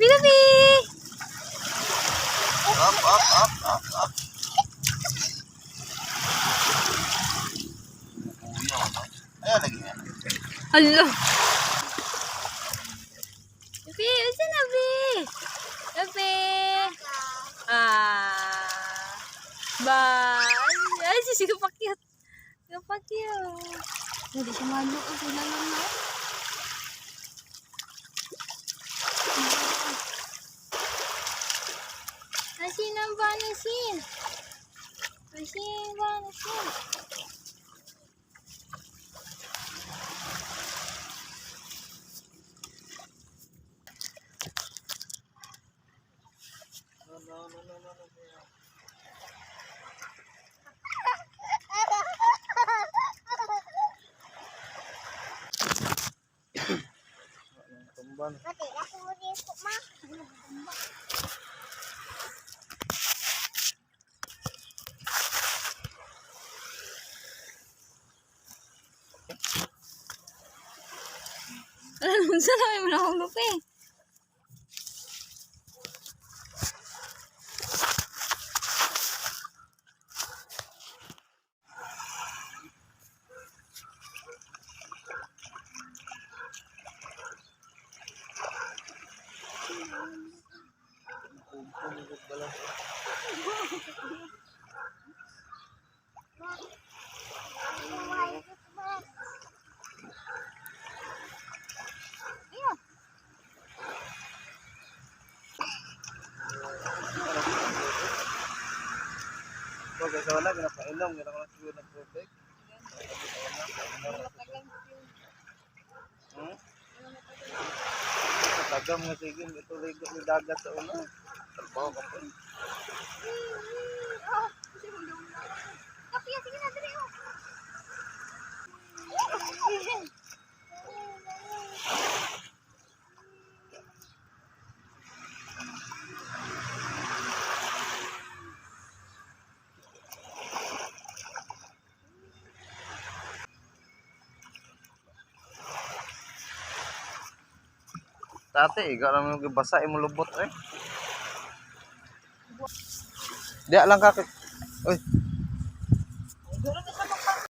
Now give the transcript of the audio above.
Lupi, lupi! Up, up, up, up, up. Kuya, ano? Ayan, lagi nga. Hala! Lupi, unsa na, bi? Lupi! Ah! Ba! Ay, si pakyut. Pakyut. Hindi siya maluog. Wala lang na. Asin ang banasin. Asin, banasin. No, no, no, no, no, no. Tumban. Mati, ako mo dito, ma. Wala naman sa namin mo na akong lupi. Bagay sa wala, ginapainom, ginapainom siguro ng tubig. Hmm? Tagam nga sige, ito ligo ni dagat sa una. Trabaho ka pa. Kapiya, sige na, dali, oh. Tate, ikaw lang yung gibasa, imo lubot eh. Diya lang ka. Uy.